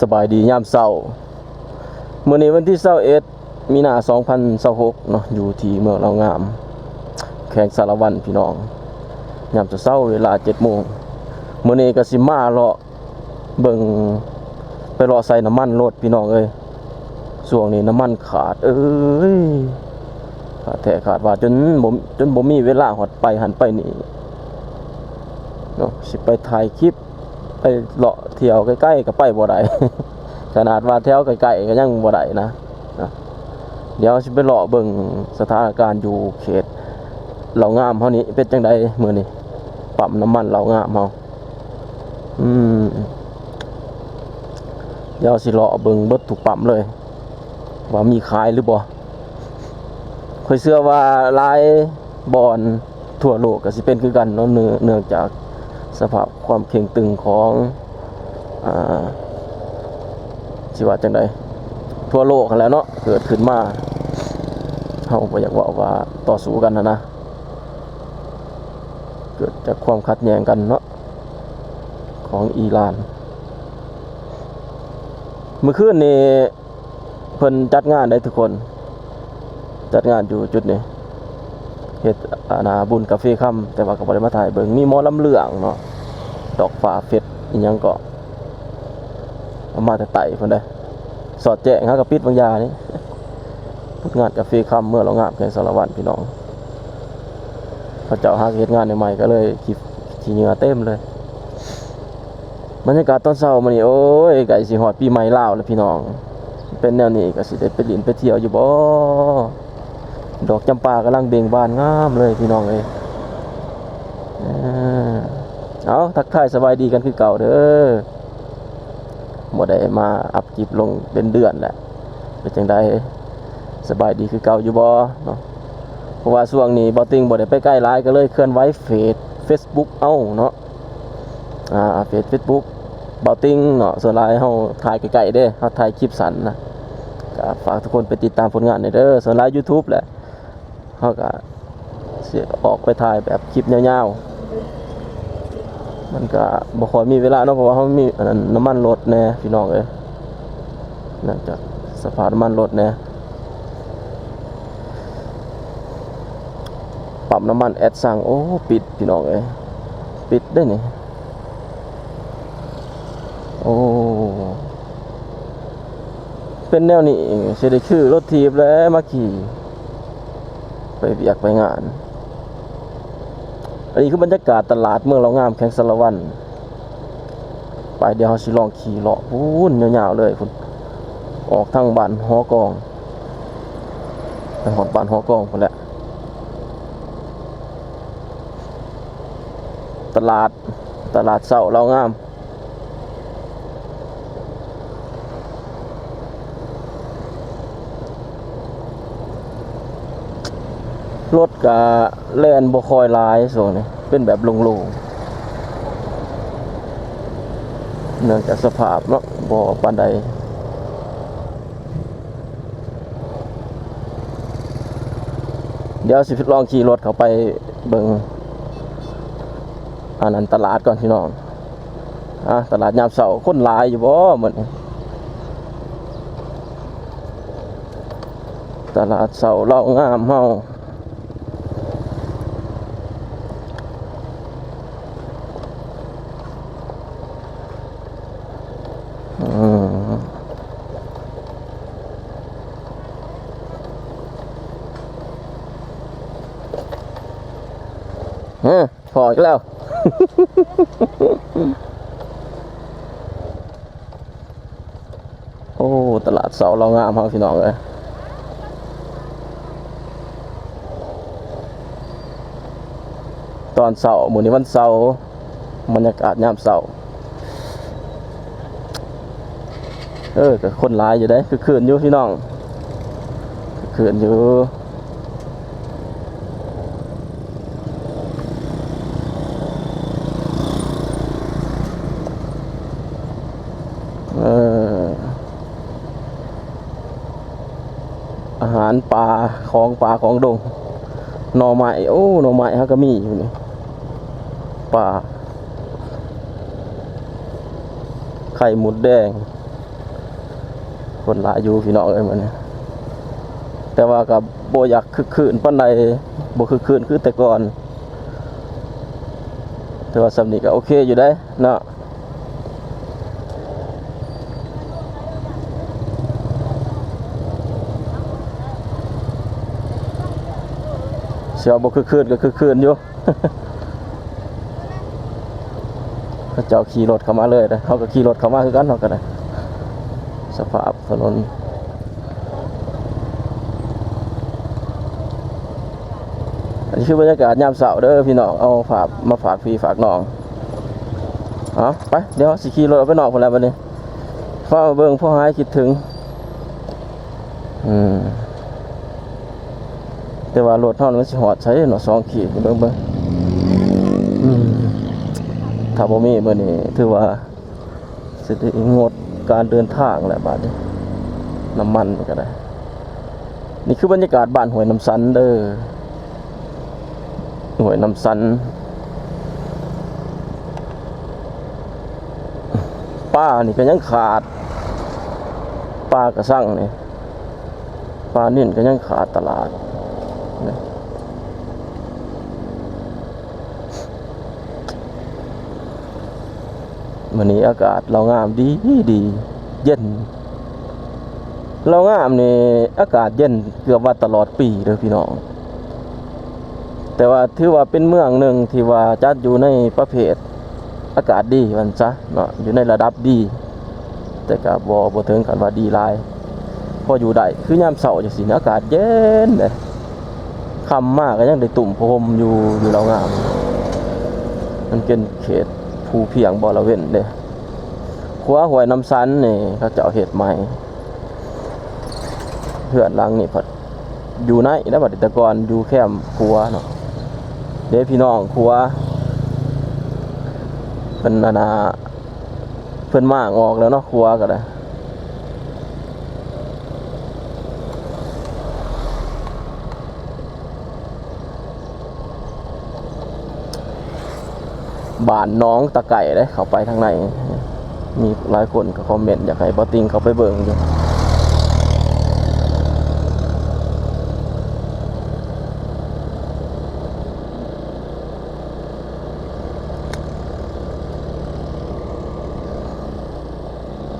ສະບາຍດີຍາມເຊົ້າ. ມື້ນີ້ວັນທີຊາວເອັດ ມີນາ ສອງພັນຊາວຫົກເນາະ, ຢູ່ທີ່ເມືອງລາວງາມ ແຂວງສາລະວັນ ພີ່ນ້ອງ. ຍາມເຊົ້າໆ ເວລາເຈັດໂມງ. ມື້ນີ້ກໍຊິມາເລາະເບິ່ງ ໄປເລາະໃສ່ນ້ຳມັນລົດ ພີ່ນ້ອງເອີຍ. ຊ່ວງນີ້ນ້ຳມັນຂາດເອີຍ ຂາດແທ້ຂາດວ່າ ຈົນບໍ່ ຈົນບໍ່ມີເວລາຮອດໄປຫັ້ນໄປນີ້ເນາະ. ຊິໄປຖ່າຍຄລິບ ໄປເລາະທ່ຽວໃກ້ໆກໍໄປບໍ່ໄດ້ ຂະໜາດວ່າແຖວໃກ້ໆກໍຍັງບໍ່ໄດ້ນະ. ດຽວຊິໄປເລາະເບິ່ງສະຖານະການຢູ່ເຂດລາວງາມເຮົານີ້ເປັນຈັ່ງໃດມື້ນີ້ ປ້ຳນ້ຳມັນລາວງາມເຮົາ. ອືມ ດຽວຊິເລາະເບິ່ງເບິດທຸກປ້ຳເລີຍ ວ່າມີຂາຍຫຼືບໍ່. ຂ້ອຍເຊື່ອວ່າຫຼາຍບ່ອນທົ່ວໂລກກໍຊິເປັນຄືກັນເນາະ ເນື່ອງ ເນື່ອງຈາກສະພາບຄວາມເຄັ່ງຕຶງຂອງ ອ່າ ຊິວ່າຈັ່ງໃດ ທົ່ວໂລກຫັ້ນແຫຼະເນາະ ເກີດຂຶ້ນມາ. ເຮົາບໍ່ຢາກເວົ້າວ່າຕໍ່ສູ້ກັນຫັ້ນນະ ເກີດຈາກຄວາມຂັດແຍ່ງກັນເນາະ ຂອງອີຣານ. ມື້ຄືນນີ້ ເພິ່ນຈັດງານໄດ້ທຸກຄົນ ຈັດງານຢູ່ຈຸດນີ້ ເຮັດ ອັນນ່າ ບຸນກາເຟຄຳ ແຕ່ວ່າກໍບໍ່ໄດ້ມາຖ່າຍເບິ່ງ. ມີໝໍລຳເລື່ອງເນາະ ດອກຟ້າເຟສ ອີ່ຫຍັງເກາະ ເອົາມາແຕ່ໃຕ້ພຸ້ນເດ້. ສອດແຈ້ງຫາກໍປິດບາງຢ່ານີ້ ງານກາເຟຄຳເມືອງລາວງາມ ແຂວງສາລະວັນ ພີ່ນ້ອງ. ເຂົາເຈົ້າຫາເຮັດງານໃໝ່ໆ ກໍເລີຍຂີ້ ຂີ້ເຫຍື້ອເຕັມເລີຍ. ບັນຍາກາດຕອນເຊົ້າມື້ນີ້ ໂອ້ຍ ໃກ້ຊິຮອດປີໃໝ່ລາວແລ້ວພີ່ນ້ອງ. ເປັນແນວນີ້ກໍຊິໄດ້ໄປຫຼິ້ນໄປທ່ຽວຢູ່ບໍ່? ດອກຈຳປາກຳລັງເບັ່ງບານງາມເລີຍພີ່ນ້ອງເອີຍ. ເອີ ເອົາ ທັກທາຍສະບາຍດີກັນຄືເກົ່າເດີ. ບໍ່ໄດ້ມາອັບຄລິບລົງເປັນເດືອນແລ້ວ. ເປັນຈັ່ງໃດ ສະບາຍດີຄືເກົ່າຢູ່ບໍ່ເນາະ? ເພາະວ່າຊ່ວງນີ້ບ່າວຕິງບໍ່ໄດ້ໄປໃກ້ຫຼາຍ ກໍເລີຍເຄື່ອນໄຫວເຟສ ເຟສບຸກເອົາເນາະ. ອ່າ ເຟສ ເຟສບຸກບ່າວຕິງເນາະ. ສ່ວນຫຼາຍເຮົາຖ່າຍໃກ້ໆເດ້ ເຮົາຖ່າຍຄລິບສັ້ນນະ. ກໍຝາກທຸກຄົນໄປຕິດຕາມຜົນງານແດ່ເດີ. ສ່ວນຫຼາຍຢູທູບແຫຼະ ເຮົາກໍຊິອອກໄປຖ່າຍແບບຄລິບຍາວໆ ມັນກໍບໍ່ຄ່ອຍມີເວລາເນາະ ເພາະວ່າເຮົາມີອັນນັ້ນ ນ້ຳມັນລົດແດ່ພີ່ນ້ອງເອີຍ. ເນື່ອງຈາກສະພາບນ້ຳມັນລົດແດ່ ປ້ຳນ້ຳມັນແອັດຊັງ ໂອ້ ປິດພີ່ນ້ອງເອີຍ ປິດເດ້ນີ້. ໂອ້ ເປັນແນວນີ້ຊິໄດ້ຊື້ລົດຖີບແລ້ວມາຂີ່ ໄປວຽກໄປງານ. ອັນນີ້ຄືບັນຍາກາດຕະຫຼາດເມືອງລາວງາມ ແຂວງສາລະວັນ. ໄປ ດຽວເຮົາຊິລອງຂີ່ເລາະພຸ້ນຍາວໆເລີຍພຸ້ນ ອອກທາງບ້ານຫໍກອງ ໄປຮອດບ້ານຫໍກອງພຸ້ນແຫຼະ. ຕະຫຼາດ ຕະຫຼາດເຊົ້າລາວງາມ. ລົດກະແລ່ນບໍ່ຄ່ອຍຫຼາຍຊ່ວງນີ້ ເປັນແບບໂລ່ງໆ ເນື່ອງຈາກສະພາບເນາະ ບໍ່ປານໃດ. ດຽວຊິລອງຂີ່ລົດເຂົ້າໄປເບິ່ງ ອັນນັ້ນ ຕະຫຼາດກ່ອນພີ່ນ້ອງ. ອ່າ ຕະຫຼາດຍາມເຊົ້າ ຄົນຫຼາຍຢູ່ບໍ່ມື້ນີ້? ຕະຫຼາດເຊົ້າລາວງາມເຮົາ. ອືມ ຮະ ພໍ້ອີກແລ້ວ. ໂອ້ ຕະຫຼາດເຊົ້າລາວງາມເຮົາ ພີ່ນ້ອງເອີຍ. ຕອນເຊົ້າ ມື້ນີ້ວັນເສົາ ບັນຍາກາດຍາມເຊົ້າ ເອີ ກໍຄົນຫຼາຍຢູ່ເດ້ ຄຶກຄື້ນຢູ່ພີ່ນ້ອງ ຄຶກຄື້ນຢູ່. ເອີ ອາຫານປ່າ ຂອງປ່າຂອງດົງ ໜໍ່ໄມ້ ໂອ້ ໜໍ່ໄມ້ເຮົາກໍມີຢູ່ນີ້ ປ່າ ໄຂ່ມົດແດງ. ຄົນຫຼາຍຢູ່ພີ່ນ້ອງເອີຍມື້ນີ້ ແຕ່ວ່າກໍບໍ່ຢາກຄຶກຄື້ນປານໃດ ບໍ່ຄຶກຄື້ນຄືແຕ່ກ່ອນ ແຕ່ວ່າສ່ຳນີ້ກໍໂອເຄຢູ່ເດ້ເນາະ. ຊິວ່າບໍ່ຄຶກຄື້ນກໍຄຶກຄື້ນຢູ່. ເຂົາເຈົ້າຂີ່ລົດເຂົ້າມາເລີຍເດ້ ເຮົາກໍຂີ່ລົດເຂົ້າມາຄືກັນ ເຮົາກໍໄດ້ ສະພາບຖະໜົນ. ອັນນີ້ຄືບັນຍາກາດຍາມເຊົ້າເດີພີ່ນ້ອງ ເອົາພາບມາຝາກພີ່ຝາກນ້ອງ. ເອົາໄປ ດຽວເຮົາຊິຂີ່ລົດອອກໄປນອກພຸ້ນແຫຼະບັດນີ້ ຟ້າວເບິ່ງພໍຫາຍຄິດເຖິງ. ອືມ ແຕ່ວ່າລົດເຮົາມັນຊິຮອດໃສເນາະ ສອງຂີດ ເບິ່ງ ເບິ່ງ ອືມ ຖ້າບໍ່ມີມື້ນີ້ຖືວ່າຊິໄດ້ງົດການເດີນທາງແຫຼະບາດນີ້ ນ້ຳມັນນີ້ກໍໄດ້. ນີ້ຄືບັນຍາກາດບ້ານຫ້ວຍນ້ຳສັນເດີ ຫ້ວຍນ້ຳສັນ ປານີ້ກໍຍັງຂາດ ປາກະຊັງນີ້ ປານິນກໍຍັງຂາດຕະຫຼາດ. ມື້ນີ້ອາກາດລາວງາມດີໆ ເຢັນ ລາວງາມນີ້ອາກາດເຢັນເກືອບວ່າຕະຫຼອດປີເດີພີ່ນ້ອງ ແຕ່ວ່າຖືວ່າເປັນເມືອງໜຶ່ງທີ່ວ່າຈັດຢູ່ໃນປະເພດອາກາດດີວ່າຊັ້ນຊະເນາະ ຢູ່ໃນລະດັບດີ ແຕ່ກໍບໍ່ ບໍ່ເຖິງຂັ້ນວ່າດີຫຼາຍ ພໍຢູ່ໄດ້. ຄືຍາມເຊົ້າຈັ່ງຊີ້ ອາກາດເຢັນເດ້ ຄ່ຳມາກໍຍັງໄດ້ຕຸ້ມຜ້າຫົ່ມຢູ່ ຢູ່ລາວງາມ ມັນເປັນເຂດພູພຽງບໍລະເວັນເດ້. ຂົວຫ້ວຍນ້ຳສັນນີ້ເຂົາເຈົ້າເຮັດໃໝ່ ເຮືອນຫຼັງນີ້ພັດຢູ່ໃນນະ ບັດນີ້ແຕ່ກ່ອນຢູ່ແຄມຂົວເນາະ ເດ້ພີ່ນ້ອງ ຂົວເພິ່ນ ອັນນ່າ ເພິ່ນມ້າງອອກແລ້ວເນາະ ຂົວກໍໄດ້. ບ້ານໜອງຕະໄກເດ້ ເຂົ້າໄປທາງໃນ ມີຫຼາຍຄົນກໍຄອມເມັນຢາກໃຫ້ບ່າວຕິງເຂົ້າໄປເບິ່ງຢູ່.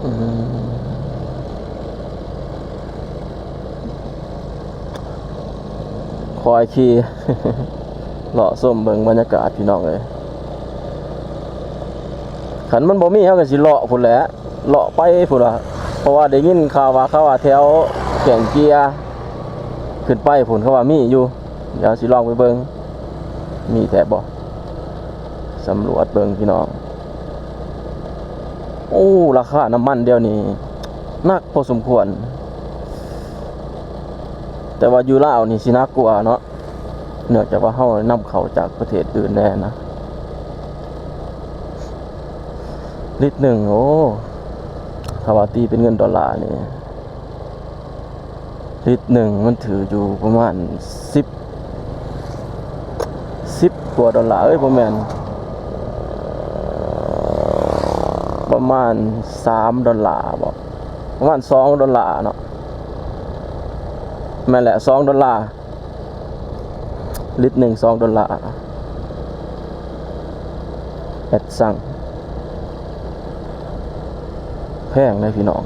ອືມ ຄອຍຂີ່ ເລາະຊົມເບິ່ງບັນຍາກາດພີ່ນ້ອງເອີຍ. ຄັນມັນບໍ່ມີ ເຮົາກໍຊິເລາະພຸ້ນແຫຼະ ເລາະໄປພຸ້ນລະ ເພາະວ່າໄດ້ຍິນຂ່າວວ່າ ເຂົາວ່າແຖວແກ້ງເຈຍຂຶ້ນໄປພຸ້ນ ເຂົາວ່າມີຢູ່. ດຽວຊິລອງໄປເບິ່ງ ມີແທ້ບໍ່ ສຳຫຼວດເບິ່ງພີ່ນ້ອງ. ໂອ້ ລາຄານ້ຳມັນດຽວນີ້ໜັກພໍສົມຄວນ ແຕ່ວ່າຢູ່ລາວນີ້ຊິໜັກກວ່າເນາະ ເນື່ອງຈາກວ່າເຮົານຳເຂົ້າຈາກປະເທດອື່ນແດ່ນະ. ລິດໜຶ່ງ ໂອ້ ຖ້າວ່າຕີເປັນເງິນດອນລານີ້ ລິດໜຶ່ງມັນຖືຢູ່ປະມານສິບ ສິບກວ່າດອນລາ ເອີຍ ບໍ່ແມ່ນ ປະມານສາມດອນລາບໍ ປະມານສອງດອນລາເນາະ. ແມ່ນແຫຼະ ສອງດອນລາ ລິດໜຶ່ງສອງດອນລາ ແອັດຊັງ ແພງເດ້ພີ່ນ້ອງ.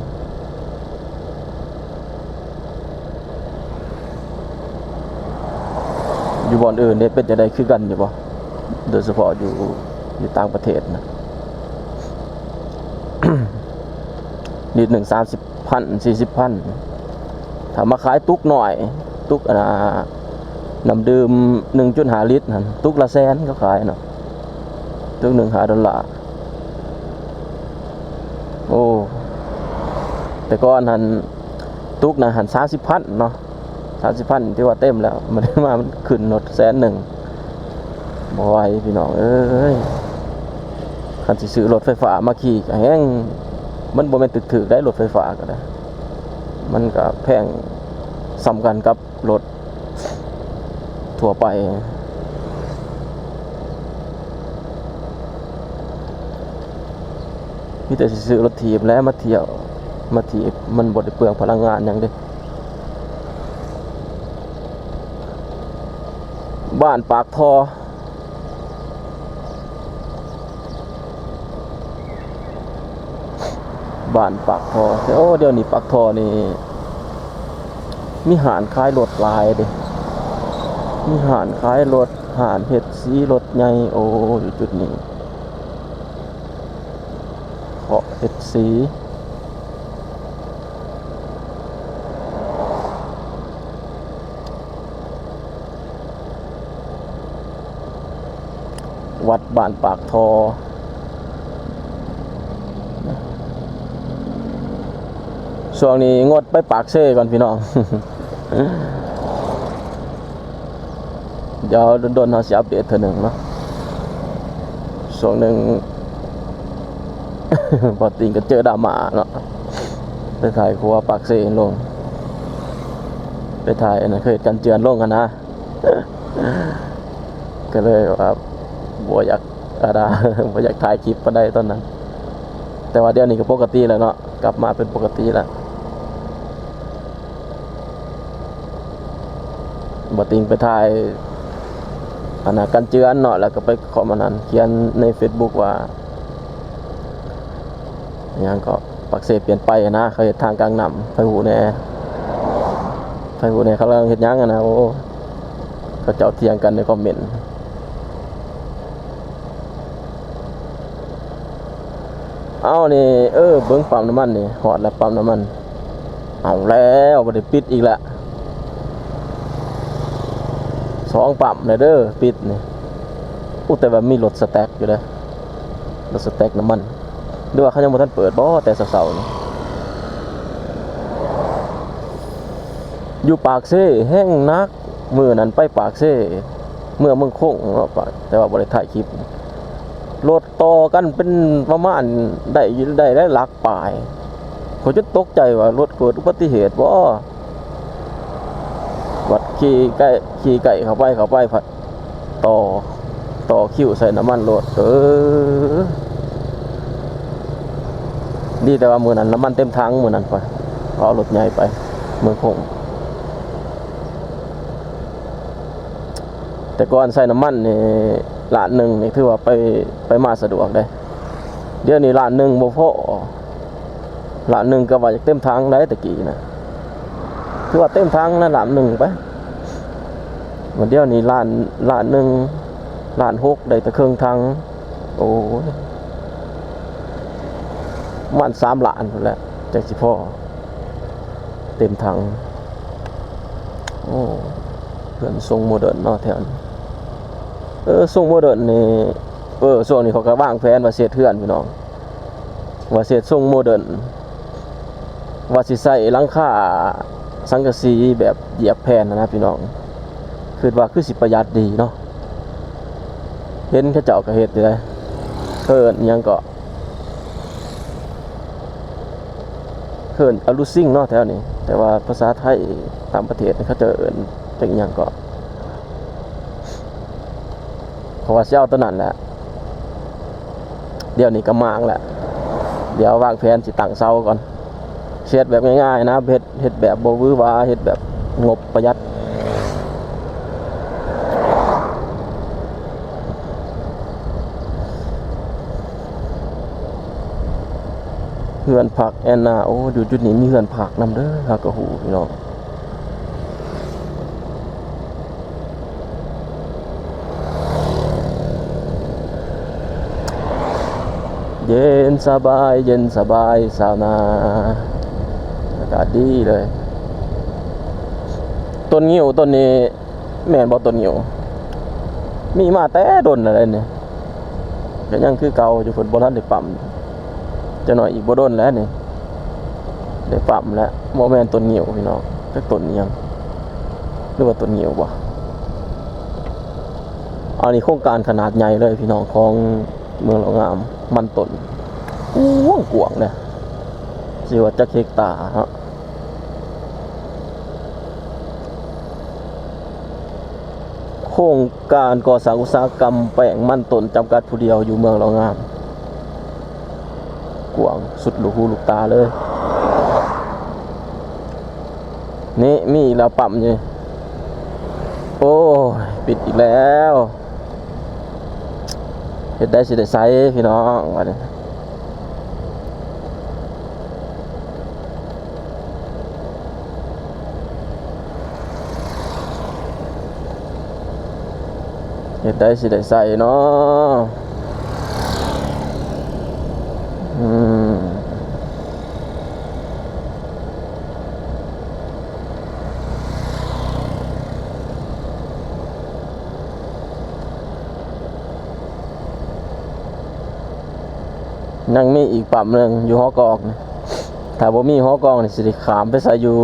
ຢູ່ບ່ອນອື່ນເດ້ ເປັນຈັ່ງໃດ ຄືກັນຢູ່ບໍ່? ໂດຍສະເພາະຢູ່ ຢູ່ຕ່າງປະເທດນະ ລິດໜຶ່ງສາມສິບພັນ ສີ່ສິບພັນ ຖ້າມາຂາຍຕຸກນ້ອຍ ຕຸກ ອັນນ່າ ນ້ຳດື່ມໜຶ່ງຈຸດຫ້າລິດຫັ້ນ ຕຸກລະແສນເຂົາຂາຍເນາະ ຕຸກໜຶ່ງຫ້າດອນລາ. ໂອ້ ແຕ່ກ່ອນຫັ້ນ ຕຸກນະຫັ້ນສາມສິບພັນເນາະ ສາມສິບພັນຖືວ່າເຕັມແລ້ວ ບັດນີ້ມາມັນຂຶ້ນຮອດແສນໜຶ່ງ ບໍ່ໄຫວພີ່ນ້ອງເອີຍ. ຄັນຊິຊື້ລົດໄຟຟ້າມາຂີ່ກໍແຮງ ມັນບໍ່ແມ່ນຖືກໆໄດ໋ ລົດໄຟຟ້າກໍໄດ້ ມັນກໍແພງສ່ຳກັນກັບ ລົດທົ່ວໄປ ມີແຕ່ຊິຊື້ລົດຖີບແຫຼະມາທ່ຽວ ມາຖີບ ມັນບໍ່ໄດ້ເປືອງພະລັງງານຫຍັງເດ້. ບ້ານປາກທໍ່ ບ້ານປາກທໍ່ ໂອ້ ດຽວນີ້ປາກທໍ່ນີ້ ມີຮ້ານຂາຍລົດຫຼາຍເດ້ ມີຮ້ານຂາຍລົດ ຮ້ານເຮັດສີລົດໃຫຍ່ ໂອ້ ຢູ່ຈຸດນີ້ ເຄາະເຮັດສີ. ວັດບ້ານປາກທໍ່ ຊ່ວງນີ້ງົດໄປປາກເຊກ່ອນພີ່ນ້ອງ ດຽວດົນໆ ເຮົາຊິອັບເດດເທື່ອໜຶ່ງເນາະ. ຊ່ວງໜຶ່ງ ບໍ່ຕິງກໍເຈີດຣາມາເນາະ ໄປຖ່າຍຄົວປາກເຊລົງ ໄປຖ່າຍອັນນັ້ນ ເຂົາເຮັດກັນເຈື່ອນລົງຫັ້ນນະ ກໍເລີຍວ່າບໍ່ຢາກ ອັນນ່າ ບໍ່ຢາກຖ່າຍຄລິບປານໃດຕອນນັ້ນ. ແຕ່ວ່າດຽວນີ້ກໍປົກກະຕິແລ້ວເນາະ ກັບມາເປັນປົກກະຕິແລ້ວ. ບໍ່ຕິງໄປຖ່າຍອັນນ່າ ກັນເຈື່ອນເນາະ ແລ້ວກໍໄປຄອມອັນນັ້ນ ຂຽນໃນເຟສບຸກວ່າ ຫຍັງກໍ ປາກເຊປ່ຽນໄປນະ ເຂົາເຮັດທາງກາງນ້ຳ ໃຜຮູ້ແດ່ ໃຜຮູ້ແດ່ ເຂົາກຳລັງເຮັດຫຍັງຫັ້ນນະ. ໂອ້ ເຂົາເຈົ້າຖຽງກັນໃນຄອມເມັນ. ເອົານີ້ ເອີ ເບິ່ງປ້ຳນ້ຳມັນນີ້ ຮອດແລ້ວປ້ຳນ້ຳມັນ. ເອົາແລ້ວ ບໍ່ໄດ້ປິດອີກລະ ສອງປ້ຳແລ້ວເດີ ປິດນີ້. ໂອ້ ແຕ່ວ່າມີລົດສະແຕັກຢູ່ເດ້ ລົດສະແຕັກນ້ຳມັນ ຫຼືວ່າເຂົາຍັງບໍ່ທັນເປີດບໍ ແຕ່ເຊົ້າໆນີ້. ຢູ່ປາກເຊແຮງໜັກ ມື້ນັ້ນໄປປາກເຊ ເມືອເມືອງຄົງເນາະ ແຕ່ວ່າບໍ່ໄດ້ຖ່າຍຄລິບ. ລົດຕໍ່ກັນເປັນປະມານ ໄດ້ ໄດ້ ໄດ້ຫຼັກປາຍ ຂ້ອຍຈົນຕົກໃຈວ່າລົດເກີດອຸບັດຕິເຫດບໍ ບັດຂີ່ໃກ້ ຂີ່ໃກ້ເຂົ້າໄປ ເຂົ້າໄປພັດ ຕໍ່ ຕໍ່ຄິວໃສ່ນ້ຳມັນໂລດ. ເອີ ດີແຕ່ວ່າມື້ນັ້ນນ້ຳມັນເຕັມຖັງ ມື້ນັ້ນຂ້ອຍເອົາລົດໃຫຍ່ໄປເມືອງຄົງ. ແຕ່ກ່ອນໃສ່ນ້ຳມັນນີ້ລ້ານໜຶ່ງນີ້ ຖືວ່າໄປ ໄປມາສະດວກເດ້. ດຽວນີ້ລ້ານໜຶ່ງບໍ່ພໍ ລ້ານໜຶ່ງກໍວ່າຢາກເຕັມຖັງໄດ໋ ແຕ່ກີ້ນະ ຖືວ່າເຕັມຖັງນະ ລ້ານໜຶ່ງໄປ. ບາດດຽວນີ້ລ້ານ ລ້ານໜຶ່ງ ລ້ານຫົກ ໄດ້ແຕ່ເຄິ່ງຖັງ. ໂອ້ຍ ປະມານສາມລ້ານພຸ້ນແຫຼະ ຈັ່ງຊິພໍເຕັມຖັງ. ໂອ້ ເຮືອນຊົງໂມເດີນເນາະແຖວນີ້. ເອີ ຊົງໂມເດີນນີ້ ເອີ ຊ່ວງນີ້ເຂົາກໍວາງແຜນວ່າຊິເຮັດເຮືອນ ພີ່ນ້ອງ ວ່າຊິເຮັດຊົງໂມເດີນ ວ່າຊິໃຊ້ຫຼັງຄາສັງກະສີແບບຢຽບແຜ່ນຫັ້ນນະພີ່ນ້ອງ. ຄິດວ່າຄືຊິປະຢັດດີເນາະ ເຫັນເຂົາເຈົ້າກໍເຮັດຢູ່ເດ້. ເອີ້ນຫຍັງເກາະ ເອີ້ນອະລູຊິງເນາະແຖວນີ້ ແຕ່ວ່າພາສາໄທຕ່າງປະເທດເຂົາເຈົ້າເອີ້ນຈັກອີ່ຫຍັງເກາະ. ເພາະວ່າຊິເອົາຕົວນັ້ນແຫຼະ ດຽວນີ້ກໍມ້າງແຫຼະ ດຽວວາງແຜນຊິຕັ້ງເສົາກ່ອນ. ເຮັດແບບງ່າຍໆນະ ເຮັດ ເຮັດແບບບໍ່ຫວືຫວາ ເຮັດແບບງົບປະຢັດ. ເຮືອນພັກແອນນາ ໂອ້ ຢູ່ຈຸດນີ້ມີເຮືອນພັກນຳເດີ ເຮົາກໍຮູ້ພີ່ນ້ອງ. ເຢັນສະບາຍ ເຢັນສະບາຍຊາວນາ ອາກາດດີເລີຍ. ຕົ້ນງິ້ວຕົ້ນນີ້ແມ່ນບໍ່? ຕົ້ນງິ້ວມີມາແຕ່ດົນແລ້ວເດ້ນີ້ ກໍຍັງຄືເກົ່າຢູ່ ເພິ່ນບໍ່ທັນໄດ້ປ້ຳ. ຈັກໜ້ອຍອີກບໍ່ດົນແລ້ວນີ້ ໄດ້ປ້ຳແລ້ວ. ບໍ່ແມ່ນຕົ້ນງິ້ວພີ່ນ້ອງ ຈັກຕົ້ນອີ່ຫຍັງ ຫຼືວ່າຕົ້ນງິ້ວບໍ່? ອັນນີ້ໂຄງການຂະໜາດໃຫຍ່ເລີຍພີ່ນ້ອງ ຂອງເມືອງເຫຼົ່າງາມ ມັນຕົ້ນກວ້າງໆເດ້ ຊິວ່າຈັກເຮັກຕາເນາະ. ໂຄງການກໍ່ສ້າງອຸດສາຫະກຳແປ້ງມັນຕົ້ນຈຳກັດຜູ້ດຽວຢູ່ເມືອງເຫຼົ່າງາມ ກວ້າງສຸດລູກຫູລູກຕາເລີຍ. ນີ້ມີອີກແລ້ວປ້ຳຢູ່. ໂອ້ຍ ປິດອີກແລ້ວ. ເຮັດໃດຊິໄດ້ໃຊ້ພີ່ນ້ອງ ບາດນີ້. ເຮັດໃດຊິໄດ້ໃຊ້ເນາະ. ອືມ. ຍັງມີອີກປ້ຳໜຶ່ງຢູ່ຫໍກອງ. ຖ້າບໍ່ມີຫໍກອງນີ້ ຊິໄດ້ຂ້າມໄປໃສ່ຢູ່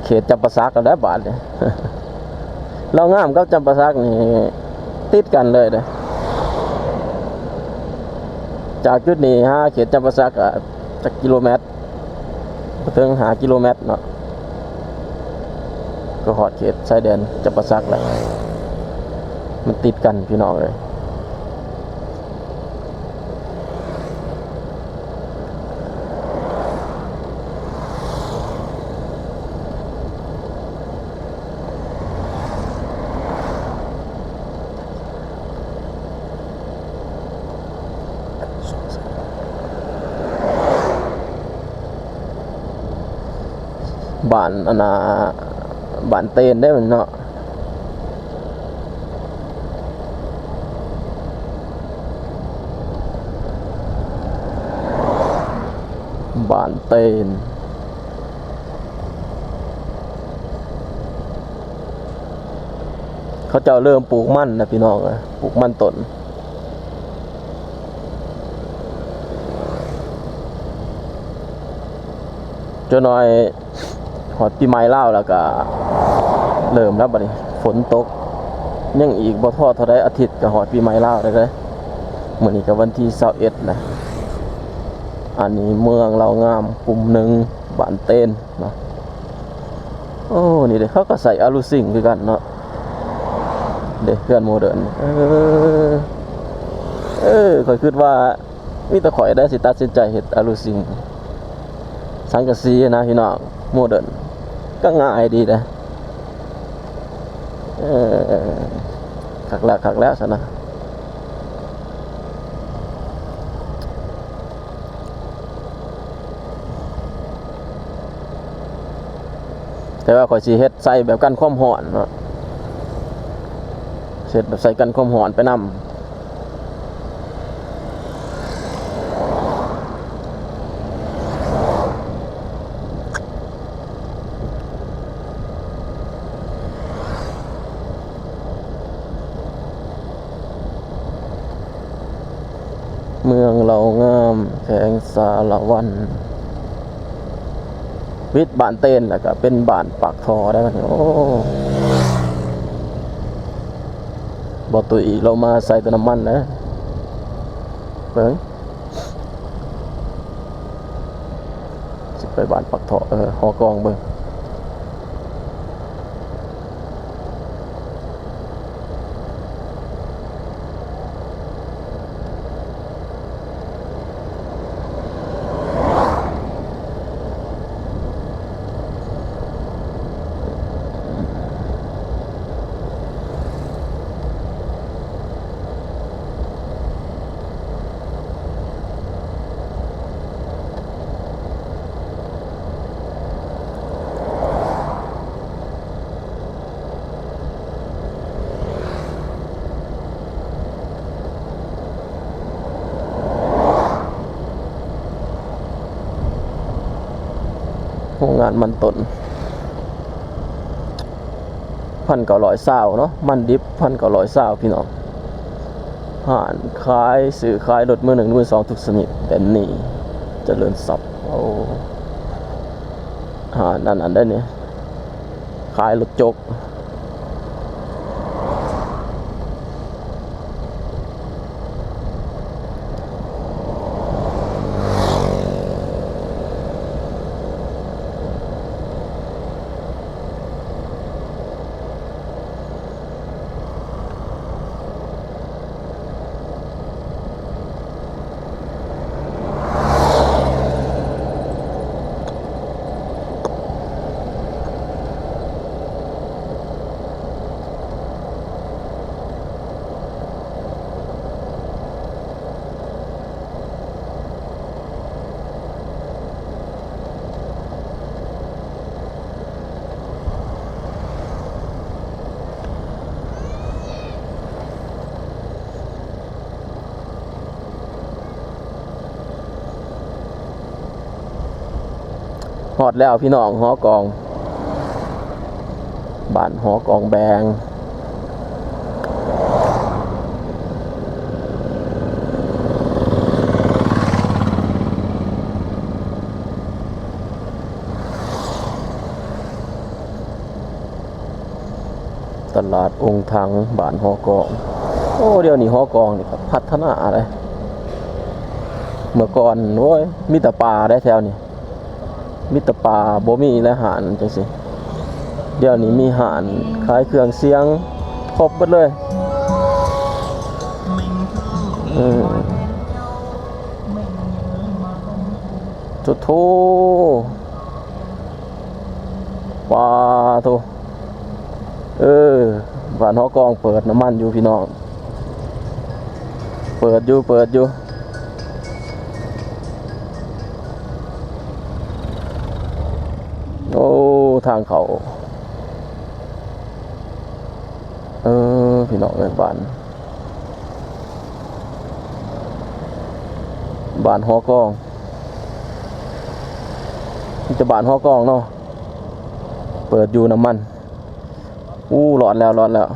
ເຂດຈຳປາສັກແລ້ວແຫຼະບາດນີ້. ລາວງາມກັບຈຳປາສັກນີ້ຕິດກັນເລີຍເດ້. ຈາກຈຸດນີ້ຫາເຂດຈຳປາສັກກະຈັກກິໂລແມັດ? ບໍ່ເຖິງຫ້າກິໂລແມັດເນາະ ກໍຮອດເຂດຊາຍແດນຈຳປາສັກແລ້ວ. ມັນຕິດກັນພີ່ນ້ອງເອີຍ. ບ້ານອັນນ່າ ບ້ານເຕນເດ້ເນາະ. ບ້ານເຕນ ເຂົາເຈົ້າເລີ່ມປູກມັນແລ້ວພີ່ນ້ອງເອີຍ ປູກມັນຕົ້ນ. ຈັກໜ້ອຍຮອດປີໃໝ່ລາວແລ້ວກະເລີ່ມແລ້ວ ບາດນີ້ຝົນຕົກ ຍັງອີກບໍ່ພໍເທົ່າໃດອາທິດກະຮອດປີໃໝ່ລາວແລ້ວເດ້. ມື້ນີ້ກະວັນທີຊາວເອັດແລ້ວ. ອັນນີ້ເມືອງລາວງາມ ກຸ່ມໜຶ່ງ ບ້ານເຕນເນາະ. ໂອ້ ນີ້ເດ້ ເຂົາກະໃສ່ອາລູຊິງຄືກັນເນາະ. ເດ້ ເຮືອນໂມເດີນ. ເອີ ເອີ ຂ້ອຍຄິດວ່າ ມີແຕ່ຂ້ອຍເດ້ທີ່ຕັດສິນໃຈເຮັດອາລູຊິງ ສັງກະສີນະພີ່ນ້ອງ. ໂມເດີນກໍງ່າຍດີເດ້. ເອີ ຄັກແລ້ວ ຄັກແລ້ວຊັ້ນນະ. ແຕ່ວ່າຂ້ອຍຊິເຮັດໃສ່ແບບກັນຄວາມຮ້ອນເນາະ ເຮັດແບບໃສ່ກັນຄວາມຮ້ອນໄປນຳ. ເມືອງເລົ່າງາມ ແຂວງສາລະວັນ. ວິດບ້ານເຕນ ແລ້ວກະເປັນບ້ານປາກທໍ່ໄດ້ບັດນີ້. ໂອ້ ບໍ່ຕຸ້ຍລາວມາໃສ່ແຕ່ນ້ຳມັນເດ້. ເບິ່ງ ຊິໄປບ້ານປາກທໍ່ ເອີ ຫໍກອງເບິ່ງ. ໂຮງງານມັນຕົ້ນ ພັນເກົ້າຮ້ອຍຊາວເນາະ ມັນດິບພັນເກົ້າຮ້ອຍຊາວພີ່ນ້ອງ. ຮ້ານຂາຍ ຊື້ຂາຍລົດມືໜຶ່ງມືສອງທຸກຊະນິດແບບນີ້ ຈະເລີນຊັບ. ໂອ້ ຮ້ານອັນນັ້ນໄດ໋ນີ້ ຂາຍລົດຈົກ. ໂ ຮອດແລ້ວພີ່ນ້ອງ ຫໍກອງ ບ້ານຫໍກອງແບງ. ຕະຫຼາດອົງຖັງ ບ້ານຫໍກອງ. ໂອ້ ດຽວນີ້ຫໍກອງນີ້ກໍພັດທະນາເດ້. ເມື່ອກ່ອນ ໂອ້ຍ ມີແຕ່ປ່າເດ້ແຖວນີ້ ມີແຕ່ປ່າ ບໍ່ມີແລະຮ້ານຈັ່ງຊີ້. ດຽວນີ້ມີຮ້ານຂາຍເຄື່ອງສຽງຄົບເບິດເລີຍ. ເອີ ໂທ້ໂທ້ ປາໂທ້. ເອີ ບ້ານຫໍກອງເປີດນ້ຳມັນຢູ່ພີ່ນ້ອງ ເປີດຢູ່ ເປີດຢູ່. ໂອ້ ທາງເຂົ້າ ເອີ ພີ່ນ້ອງເອີຍ ບ້ານ ບ້ານຫໍກອງ ມີແຕ່ບ້ານຫໍກອງເນາະ ເປີດຢູ່ນ້ຳມັນ. ອູ້ ລອດແລ້ວ ລອດແລ້ວ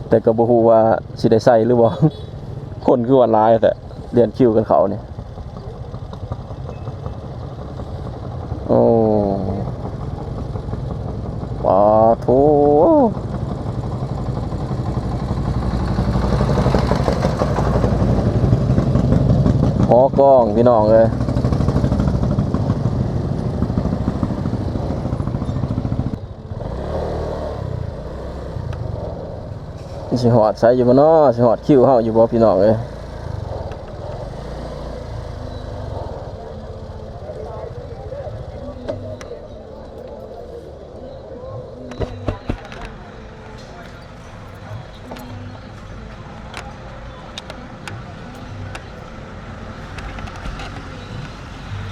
ແຕ່ກໍບໍ່ຮູ້ວ່າຊິໄດ້ໃສ່ຫຼືບໍ່ ຄົນຄືວ່າຫຼາຍແທ້ ລຽນຄິວກັນເຂົ້ານີ້. ໂອ້ ປາໂທ້ ຫໍກອງ ພີ່ນ້ອງເອີຍ. ຊິຮອດໃສຢູ່ບໍ່ນໍ ຊິຮອດຄິວເຮົາຢູ່ບໍ່ພີ່ນ້ອງເອີຍ.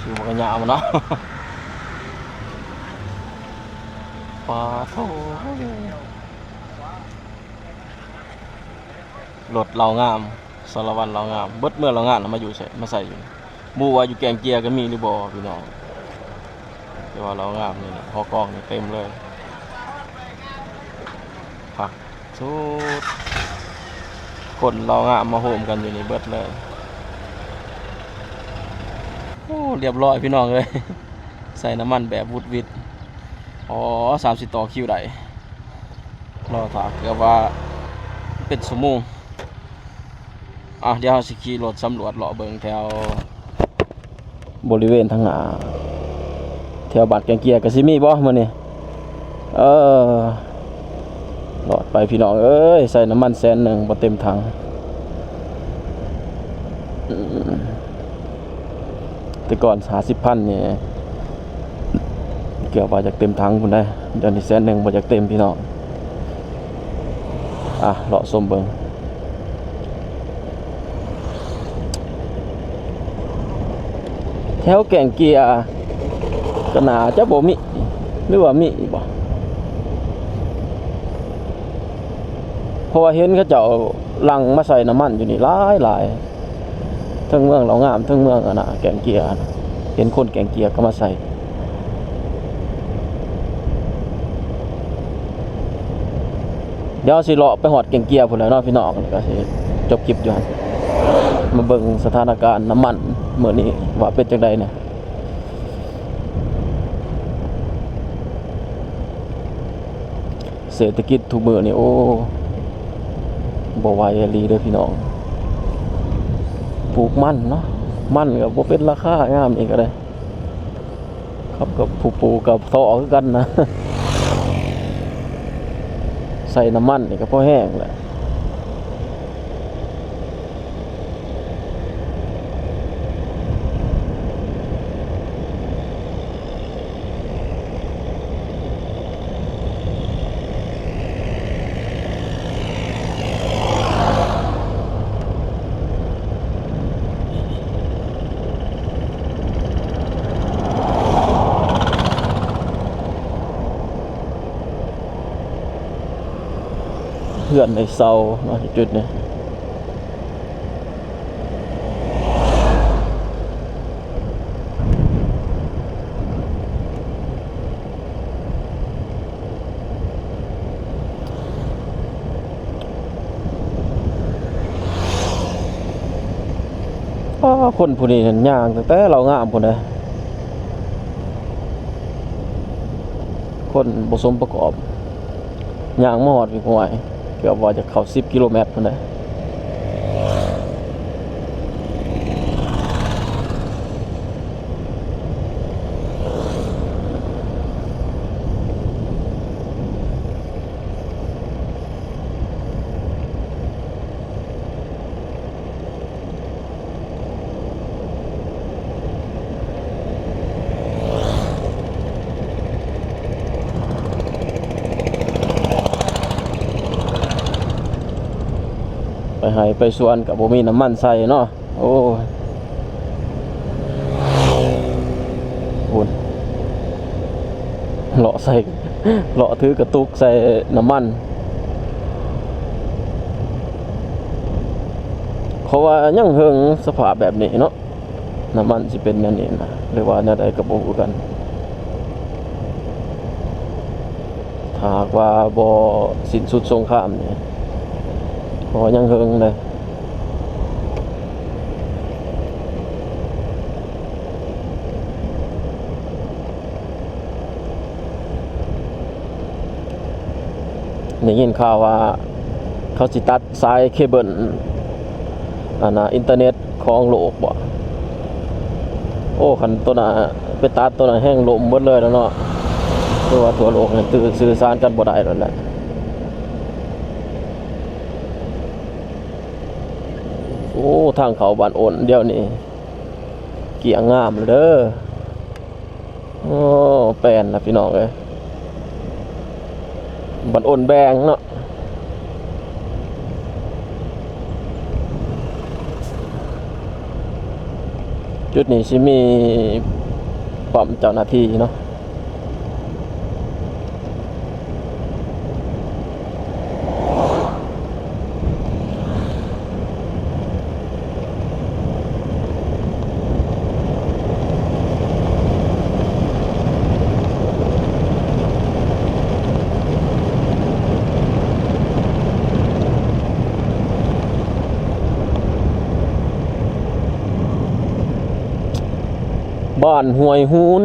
ຊິບໍ່ກະຍາວເນາະ ປາໂທ້ ລົດເລົ່າງາມ ສາລະວັນເລົ່າງາມ ເບິດເມືອງເລົ່າງາມນະ ມາຢູ່ໃສ ມາໃສ່ຢູ່ ບໍ່ຮູ້ວ່າຢູ່ແກງເຈຍກໍມີຫຼືບໍ່ພີ່ນ້ອງ ແຕ່ວ່າເລົ່າງາມນີ້ນະ ຫໍກອງນີ້ເຕັມເລີຍ ຄັກສຸດ ຄົນເລົ່າງາມມາໂຮມກັນຢູ່ນີ້ເບິດເລີຍ. ໂອ້ ລຽບຮ້ອຍພີ່ນ້ອງເອີຍ ໃສ່ນ້ຳມັນແບບວຸດວິດ ອໍ ສາມສິບຕໍ່ຄິວໄດ້ ລໍຖ້າເກືອບວ່າເປັນຊົ່ວໂມງ. ອ່ະ ດຽວເຮົາຊິຂີ່ລົດສຳຫຼວດເລາະເບິ່ງແຖວບໍລິເວນທາງໜ້າ ແຖວບ້ານແກງເກຍກະຊິມີບໍ່ມື້ນີ້? ເອີ ລອດໄປພີ່ນ້ອງເອີຍ ໃສ່ນ້ຳມັນແສນໜຶ່ງບໍ່ເຕັມຖັງ. ແຕ່ກ່ອນຫ້າສິບພັນນີ້ ເກືອບວ່າຢາກເຕັມຖັງພຸ້ນໃດ໋ ດຽວນີ້ແສນໜຶ່ງບໍ່ຢາກເຕັມພີ່ນ້ອງ. ອ່ະ ເລາະຊົມເບິ່ງ ແຖວແກງເກຍກໍໜ້າຈະບໍ່ມີ ຫຼືວ່າມີບໍ່? ເພາະວ່າເຫັນເຂົາເຈົ້າຫຼັ່ງມາໃສ່ນ້ຳມັນຢູ່ນີ້ຫຼາຍໆ ເທິງເມືອງເລົ່າງາມ ເທິງເມືອງອັນນະ ແກງເກຍ ເຫັນຄົນແກງເກຍກໍມາໃສ່. ດຽວຊິເລາະໄປຮອດແກງເກຍພຸ້ນແຫຼະເນາະພີ່ນ້ອງ ແລ້ວກໍຊິຈົບຄລິບຢູ່ຫັ້ນ ມາເບິ່ງສະຖານະການນ້ຳມັນມື້ນີ້ວ່າເປັນຈັ່ງໃດແດ່. ເສດຖະກິດທຸກມື້ນີ້ ໂອ້ ບໍ່ໄຫວອີ່ຫຼີເດີພີ່ນ້ອງ. ປູກມັນເນາະ ມັນກໍບໍ່ເປັນລາຄາຍາມນີ້ກໍໄດ້ ຄັບ ກັບຜູ້ປູກກັບທໍຄືກັນນະ ໃສ່ນ້ຳມັນນີ້ກໍພໍແຮງແຫຼະ. ເຮືອນໃນເຊົາເນາະ ຈຸດນີ້. ຄົນຜູ້ນີ້ນັ້ນຍ່າງຕັ້ງແຕ່ເລົ່າງາມພຸ້ນເດ້ ຄົນບໍ່ສົມປະກອບ ຍ່າງມາຮອດພີ້ ຫ້ວຍ ເກືອບວ່າຈະເຂົ້າສິບກິໂລແມັດພຸ້ນເດ້. ໄປໄຮ່ໄປສວນກໍບໍ່ມີນ້ຳມັນໃສ່ເນາະ. ໂອ້ຍ ພຸ້ນ ເລາະໃສ່ ເລາະຖືກະຕຸກໃສ່ນ້ຳມັນ ເພາະວ່າຍັງເຫິງສະພາບແບບນີ້ເນາະ ນ້ຳມັນຊິເປັນແນວນີ້ນະ ຫຼືວ່າແນວໃດກໍບໍ່ຮູ້ຄືກັນ. ຖ້າຫາກວ່າບໍ່ສິ້ນສຸດສົງຄາມນີ້ ເພາະວ່າຍັງເຫິງເດ້. ໄດ້ຍິນຂ່າວວ່າເຂົາຊິຕັດສາຍເຄເບິນ ອັນນ່າ ອິນເຕີເນັດຂອງໂລກບໍ. ໂອ້ ຄັນໂຕນັ້ນໄປຕັດໂຕນັ້ນແຮ່ງລົ້ມເບິດເລີຍແລ້ວເນາະ ຄືວ່າທົ່ວໂລກນີ້ສື່ສານກັນບໍ່ໄດ້ແລ້ວແຫຼະ. ໂອ້ ທາງເຂົ້າບ້ານໂອນດຽວນີ້ກ້ຽງງາມແລ້ວເດີ. ໂອ້ ແປນລະພີ່ນ້ອງເອີຍ ບ້ານໂອນແບງເນາະ. ຈຸດນີ້ຊິມີປ້ອມເຈົ້າໜ້າທີ່ເນາະ. ບ້ານຫ້ວຍຫູນ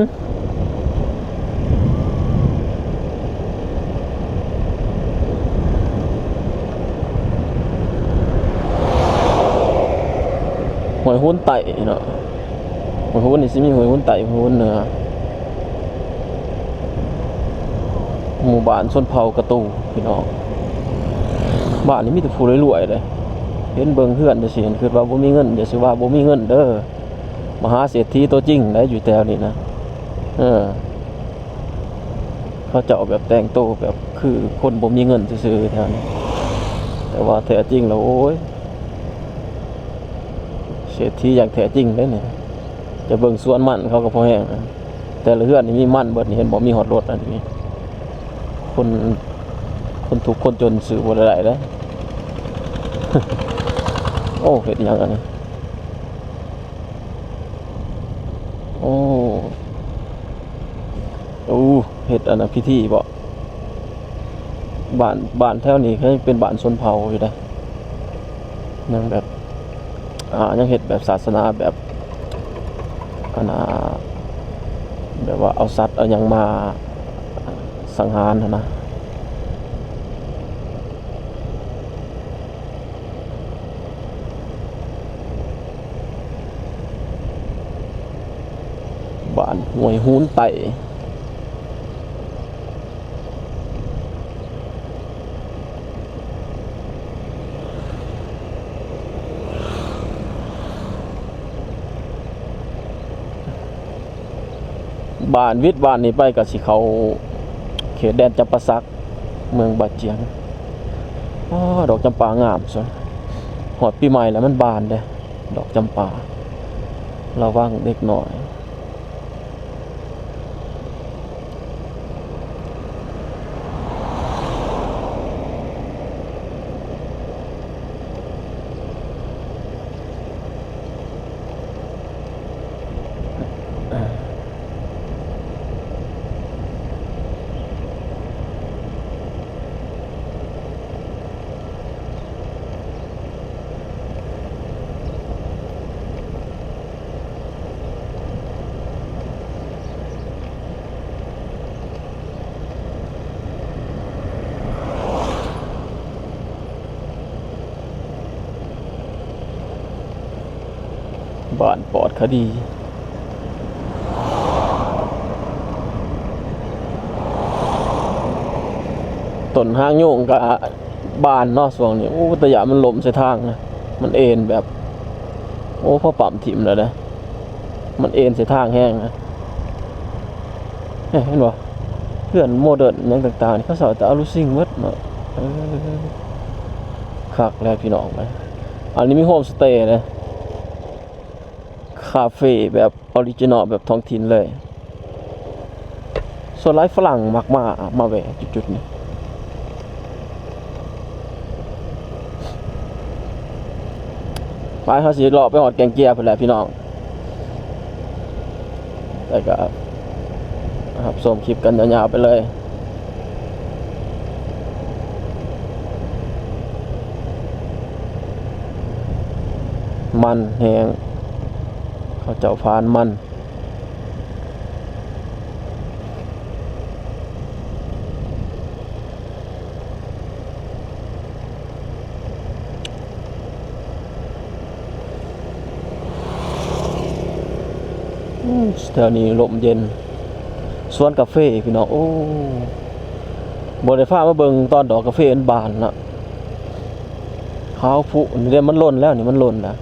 ຫ້ວຍຫູນໃຕ້ເນາະ. ຫ້ວຍຫູນນີ້ຊິມີຫ້ວຍຫູນໃຕ້ ຫ້ວຍຫູນເໜືອ ໝູ່ບ້ານຊົນເຜົ່າກະຕູພີ່ນ້ອງ. ບ້ານນີ້ມີແຕ່ຜູ້ລວຍໆເດ້ ເຫັນເບິ່ງເຮືອນຈັ່ງຊີ້ ຄິດວ່າບໍ່ມີເງິນ ຢ່າຊິວ່າບໍ່ມີເງິນເດີ ມະຫາເສດຖີຕົວຈິງໄດ໋ ຢູ່ແຖວນີ້ນະ. ເອີ ເຂົາເຈົ້າແບບແຕ່ງໂຕແບບຄືຄົນບໍ່ມີເງິນຊື່ໆແຖວນີ້ ແຕ່ວ່າແທ້ຈິງແລ້ວ ໂອ້ຍ ເສດຖີຢ່າງແທ້ຈິງເດ້ນີ້. ຈະເບິ່ງສວນມັນເຂົາກໍພໍແຮງ ແຕ່ລະເຮືອນນີ້ມີມັນເບິດນີ້ ເຫັນບໍ່ ມີຮອດລົດອັນນີ້. ຄົນ ຄົນທຸກຄົນຈົນຊື້ບໍ່ໄດ້ເດ້. ໂອ້ ເຮັດອີ່ຫຍັງອັນນີ້? ໂອ້ ໂອ້ ເຮັດອັນນັ້ນພິທີບໍ? ບ້ານ ບ້ານແຖວນີ້ເຄີຍເປັນບ້ານຊົນເຜົ່າຢູ່ເດ້ ຍັງແບບ ອ່າ ຍັງເຮັດແບບສາສະໜາແບບ ອັນນ່າ ແບບວ່າເອົາສັດເອົາຫຍັງມາສັງຫານຫັ້ນນະ. ບ້ານຫ້ວຍຫູນໃຕ້. ບ້ານ ວິດບ້ານນີ້ໄປກໍຊິເຂົ້າເຂດແດນຈຳປາສັກ ເມືອງບາຈຽງ. ອໍ ດອກຈຳປາງາມຊັ້ນ ຮອດປີໃໝ່ແລ້ວມັນບານເດ້ ດອກຈຳປາ. ລະວັງເດັກນ້ອຍ. ເ ບ້ານປອດຄະດີ. ຕົ້ນຫາງໂຍງກະບານເນາະຊ່ວງນີ້. ໂອ້ ຕາຢ້ານມັນລົ້ມໃສ່ທາງນະ, ມັນເອັນແບບ ໂອ້ ພໍປ້ຳຖິ້ມແລ້ວເດ້ ມັນເອັນໃສ່ທາງແຮງນະ. ເຫັນບໍ່ ເຮືອນໂມເດີນຫຍັງຕ່າງໆ ເຂົາເຈົ້າແຕ່ອາລູຊິງໝົດເນາະ. ເອີ ຄັກແລ້ວພີ່ນ້ອງເອີຍ. ອັນນີ້ມີໂຮມສະເຕເດ້. ຄາເຟແບບອໍຣິຈິນອລ ແບບທ້ອງຖິ່ນເລີຍ. ສ່ວນຫຼາຍຝຣັ່ງມັກມາ ມາແວ່ຈຸດໆນີ້. ໄປ ເຮົາຊິເລາະໄປຮອດແກ່ງເຈຍພຸ້ນແຫຼະພີ່ນ້ອງ. ແລ້ວກໍຮັບຊົມຄລິບກັນຍາວໆໄປເລີຍ. ມັນແຮງ ເຂົາເຈົ້າຟານມັນ. ອືມ ແຖວນີ້ລົມເຢັນ ສວນກາເຟພີ່ນ້ອງ. ໂອ້ ບໍ່ໄດ້ພາມາເບິ່ງຕອນດອກກາເຟມັນບານເນາະ. ຂາວພຸນີ້ເດ້ ມັນຫຼົ່ນແລ້ວນີ້ ມັນຫຼົ່ນແລ້ວ.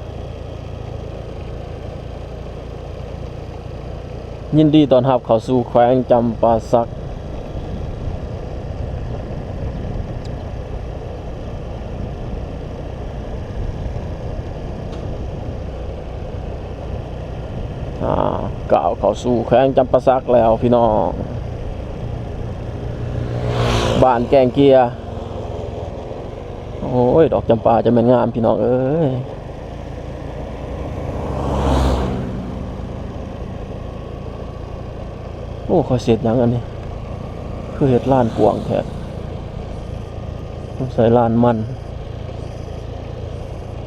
ຍິນດີຕ້ອນຮັບເຂົ້າສູ່ແຂວງຈຳປາສັກ. ອາ ກ້າວເຂົ້າສູ່ແຂວງຈຳປາສັກແລ້ວພີ່ນ້ອງ. ບ້ານແກ່ງເຈຍ. ໂອ້ຍ ດອກຈຳປາຈະແມ່ນງາມພີ່ນ້ອງເອີຍ. ໂອ້ ເຂົາເຮັດຫຍັງອັນນີ້ ຄືເຮັດລານກວ້າງແທ້? ສົງໄສລານມັນ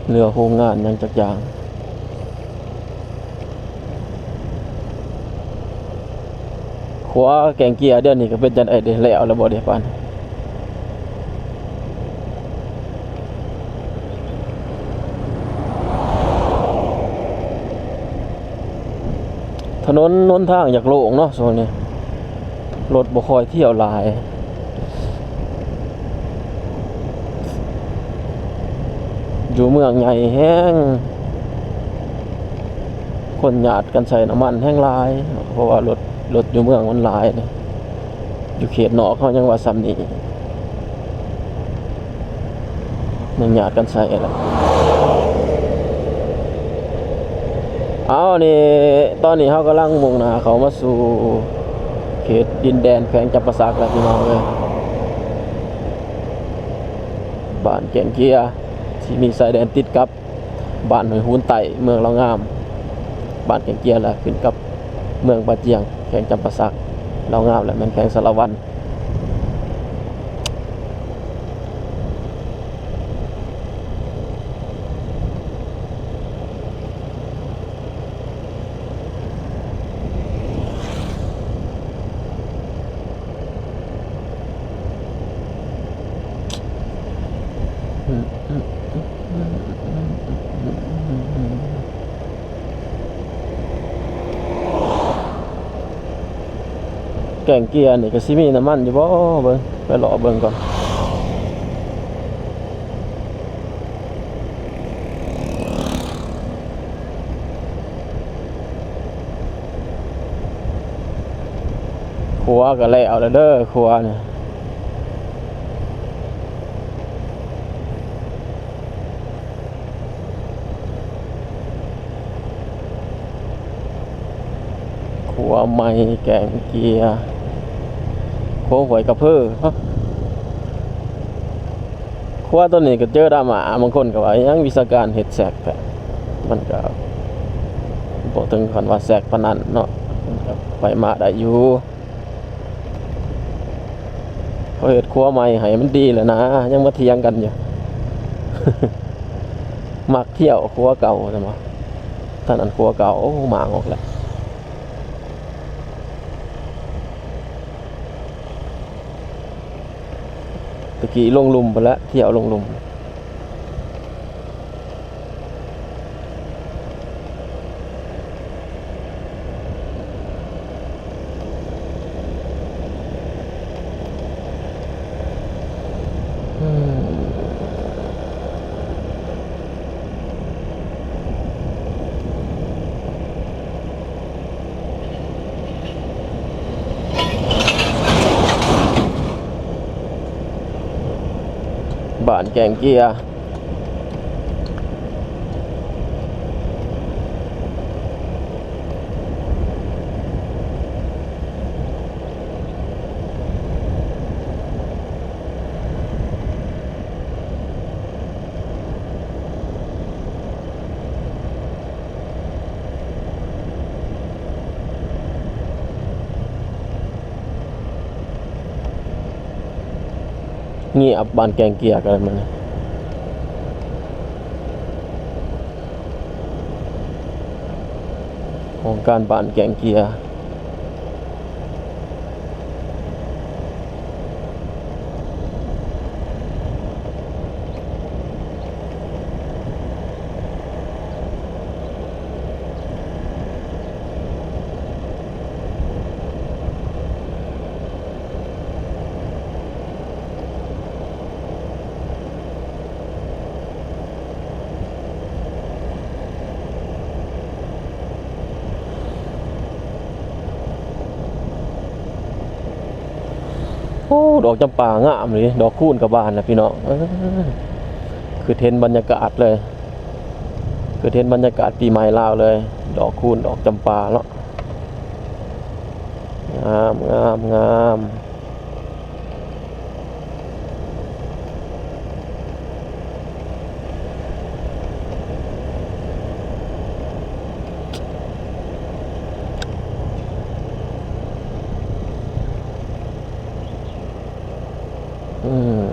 ຫຼືວ່າໂຮງງານຫຍັງຈັກຢ່າງ. ຂົວແກ່ງເຈຍດຽວນີ້ກໍເປັນຈັ່ງໃດເດ ແລ້ວແລ້ວບໍ່ເດ ປານ? ຖະໜົນຫົນທາງຢາກໂລ່ງເນາະ ຊ່ວງນີ້ລົດບໍ່ຄ່ອຍທ່ຽວຫຼາຍ. ຢູ່ເມືອງໃຫຍ່ແຮງ ຄົນຍາດກັນໃສ່ນ້ຳມັນແຮງຫຼາຍ ເພາະວ່າລົດ ລົດຢູ່ເມືອງມັນຫຼາຍເດ້. ຢູ່ເຂດນອກເຮົາຍັງວ່າສ່ຳນີ້ ຍັງຍາດກັນໃສ່ລະ. ເອົາ ນີ້ ຕອນນີ້ເຮົາກຳລັງມຸ່ງໜ້າເຂົ້າມາສູ່ເຂດດິນແດນແຂວງຈຳປາສັກແລ້ວ ພີ່ນ້ອງເອີຍ. ບ້ານແກ່ງເຈຍ ທີ່ມີຊາຍແດນຕິດກັບ ບ້ານຫ້ວຍຫູນໃຕ້ ເມືອງລາວງາມ. ບ້ານແກ່ງເຈຍລະຂຶ້ນກັບເມືອງປ່າຈຽງ ແຂວງຈຳປາສັກ. ລາວງາມລະແມ່ນແຂວງສາລະວັນ. ແກ່ງເຈຍນີ້ກໍຊິມີນ້ຳມັນຢູ່ບໍ່ ເບິ່ງ ໄປເລາະເບິ່ງກ່ອນ. ຂົວກໍແລ້ວແລ້ວເດີ ຂົວນີ້. ຂົວໃໝ່ແກ່ງເຈຍ ຂົວຫ້ວຍກະເພີ. ຂົວໂຕນີ້ກໍເຈີດຣາມາ ບາງຄົນກໍວ່າ ອີຫຍັງວິຊາການເຮັດແຊກແທ້? ມັນກໍບໍ່ເຖິງຂັ້ນວ່າແຊກປານນັ້ນເນາະ ມັນກໍໄປມາໄດ້ຢູ່. ເຂົາເຮັດຂົວໃໝ່ໃຫ້ມັນດີແລ້ວນະ ຍັງມາຖຽງກັນຢູ່. ມັກທ່ຽວຂົວເກົ່າຊັ້ນບໍ່? ຖ້ານັ້ນຂົວເກົ່າ ໂອ້ ໝາງອອກແລ້ວ. ຕະກີ້ລົງລຸ່ມພຸ້ນແຫຼະ ທ່ຽວລົງລຸ່ມ. ບ້ານແກ່ງເກຍ. ງຽບ ບ້ານແກ່ງເກຍກັນມັນ ໂຄງການບ້ານແກ່ງເກຍ. ໂອ້ ດອກຈຳປາງາມເດ ດອກຄູນກະບານນະພີ່ນ້ອງ. ເອີ ຄືເຫັນບັນຍາກາດເລີຍ ຄືເຫັນບັນຍາກາດປີໃໝ່ລາວເລີຍ ດອກຄູນ ດອກຈຳປາເນາະ. ງາມ ງາມ ງາມ. ອືມ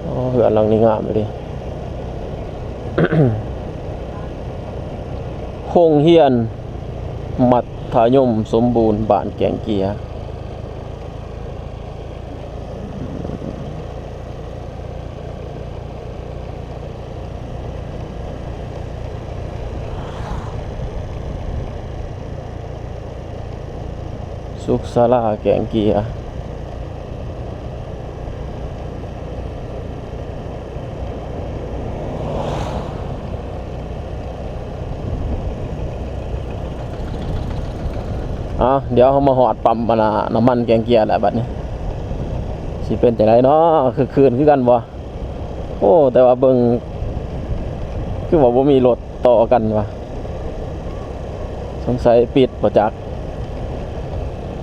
ໂອ້ ເຮືອນຫຼັງນີ້ງາມເດ ໂຮງຮຽນມັດທະຍົມສົມບູນ ບ້ານແກ່ງເກຍ. ສຸກສາລາແກ່ງເກຍ. ເອົາ ດຽວເຮົາມາຮອດປ້ຳ ອັນນ່າ ນ້ຳມັນແກ່ງເກຍແລ້ວບັດນີ້ ຊິເປັນຈັ່ງໃດເນາະ ຄຶກຄື້ນຄືກັນບໍ່? ໂອ້ ແຕ່ວ່າເບິ່ງ ຄືວ່າບໍ່ມີລົດຕໍ່ກັນວ່າ ສົງໄສປິດບໍ່ຈັກ.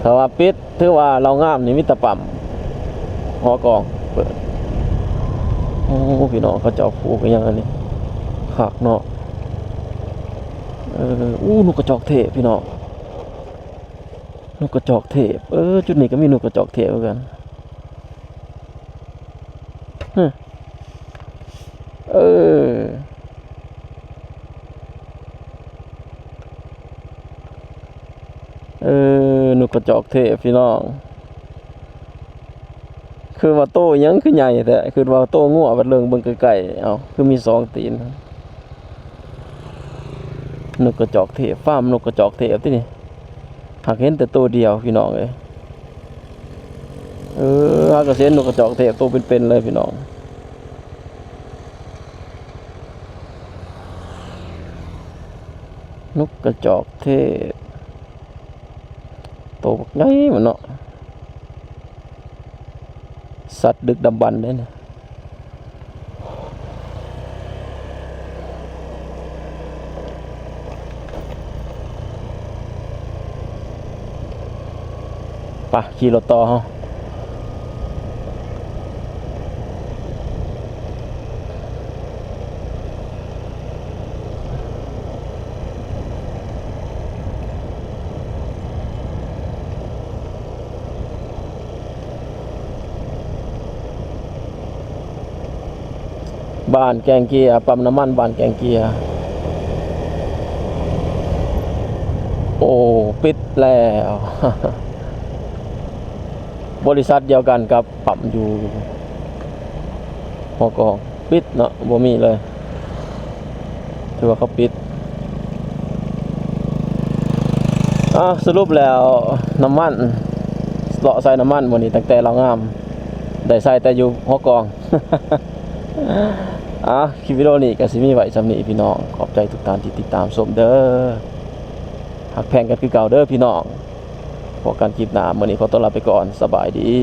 ຖ້າວ່າປິດ ຖືວ່າລາວງາມນີ້ມີແຕ່ປ້ຳ ຫໍກອງເປີດ. ໂອ້ ພີ່ນ້ອງ ເຂົາເຈົ້າປູກອີ່ຫຍັງອັນນີ້ ຄັກເນາະ. ເອີ ອູ້ ນົກກະຈອກເທບ ພີ່ນ້ອງ ນົກກະຈອກເທບ. ເອີ ຈຸດນີ້ກໍມີນົກກະຈອກເທບຄືກັນ. ຮຶ ເອີ ເອີ ນົກກະຈອກເທບ ພີ່ນ້ອງ. ຄືວ່າໂຕຫຍັງຄືໃຫຍ່ແທ້ ຄິດວ່າໂຕງົວ ບັດເລີງເບິ່ງໃກ້ໆ ເອົ້າ ຄືມີສອງຕີນ. ນົກກະຈອກເທບ ຟາມນົກກະຈອກເທບຕິນີ້. ຫາກເຫັນແຕ່ໂຕດຽວ ພີ່ນ້ອງເອີຍ. ເອີ ຫາກະເຫັນນົກກະຈອກເທບໂຕເປັນໆເລີຍ ພີ່ນ້ອງ. ນົກກະຈອກເທບ ໂຕບັກໃຫຍ່ມັນເນາະ. ສັດດຶກດຳບັນເດ້ນີ້. ໄປ ຂີ່ລົດຕໍ່ເຮົາ. ບ້ານແກ່ງເກຍ ປ້ຳນ້ຳມັນບ້ານແກ່ງເກຍ. ໂອ້ ປິດແລ້ວ. ບໍລິສັດດຽວກັນກັບປ້ຳຢູ່ ຫົວກອງ ປິດເນາະ ບໍ່ມີເລີຍ ຖືວ່າເຂົາປິດ. ອາ ສະຫຼຸບແລ້ວ ນ້ຳມັນ ເລາະໃສ່ນ້ຳມັນມື້ນີ້ ຕັ້ງແຕ່ລາວງາມ ໄດ້ໃສ່ແຕ່ຢູ່ຫົວກອງ. ອ່ະ ຄລິບວິດີໂອນີ້ກໍຊິມີໄວ້ສ່ຳນີ້ພີ່ນ້ອງ. ຂອບໃຈທຸກທ່ານທີ່ຕິດຕາມຊົມເດີ. ຮັກແພງກັນຄືເກົ່າເດີພີ່ນ້ອງ. ພົບກັນຄລິບໜ້າ. ມື້ນີ້ຂໍຕົວລາໄປກ່ອນ. ສະບາຍດີ.